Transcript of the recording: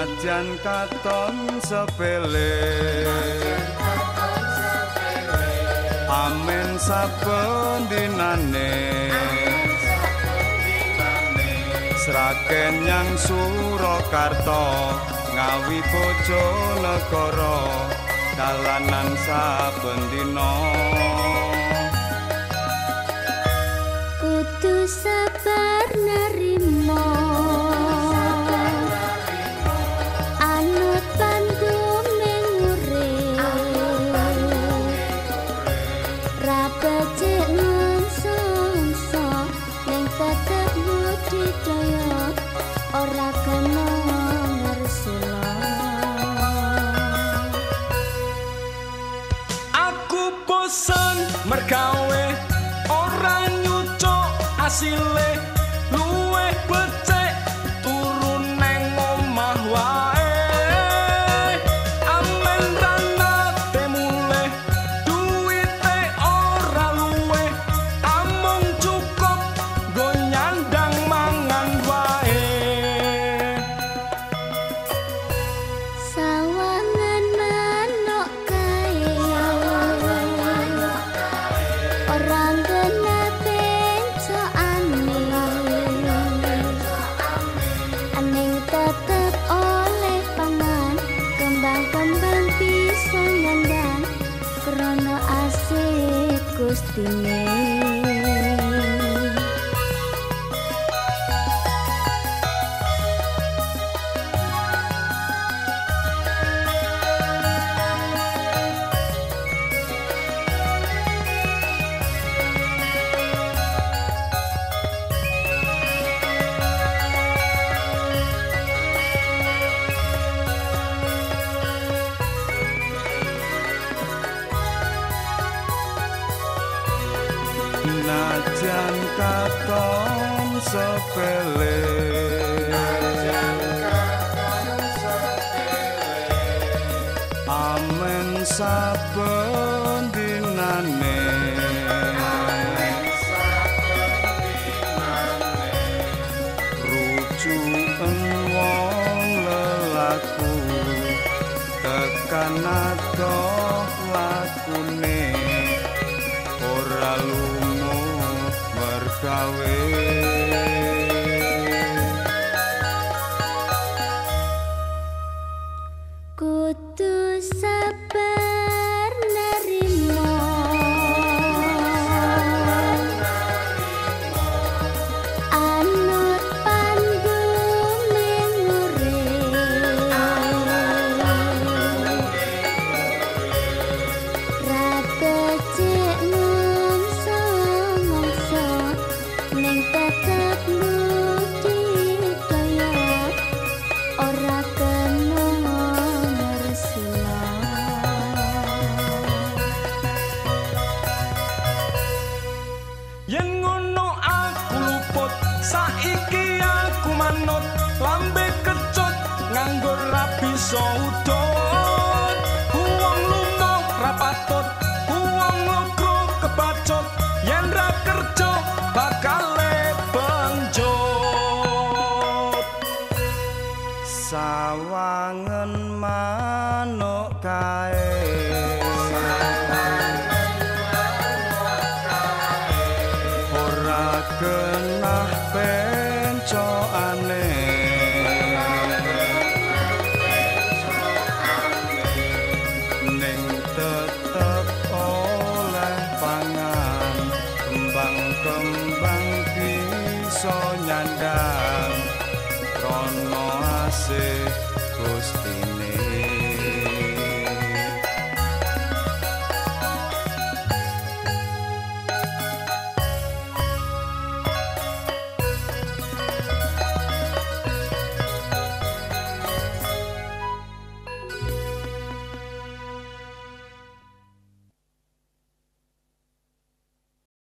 Najan katon sepele, amen saben dinane. Sragen nyang Surakarta, Ngawi Bojonegoro, dalanan saben dina. Kudu sabar nerimo, anut panduning urip, ra becik ngungsa ning tetep budidaya, ora kena ngersula. Aku bosen mergawe, ora nyucuk asile, luwih becik turu neng omah wae. Amen ra nate mulih, duwite ora luwih, amung cukup nggo nyandang mangan wae. Sawangan manuk kae, ora kena pencokane, aning tetep oleh pangan, kembang-kembang bisa nyandang, krana asih Gustine. Najan katon sepele, amen saben dinane. Rujuken wong lelaku, tekan adoh lakune, ora lumut mergawe. Kudu sabar nerimo, anut panduning urip, ra becik ngungsa-ngungsa ning tetep budidaya, ora kena ngersula. Yen ngono aku luput, saiki aku manut, lambe kecut nganggur ra bisa udut. Wong lunga ra patut, wong logro kebacut, yen ra kerja bakale benjut. Sawangen.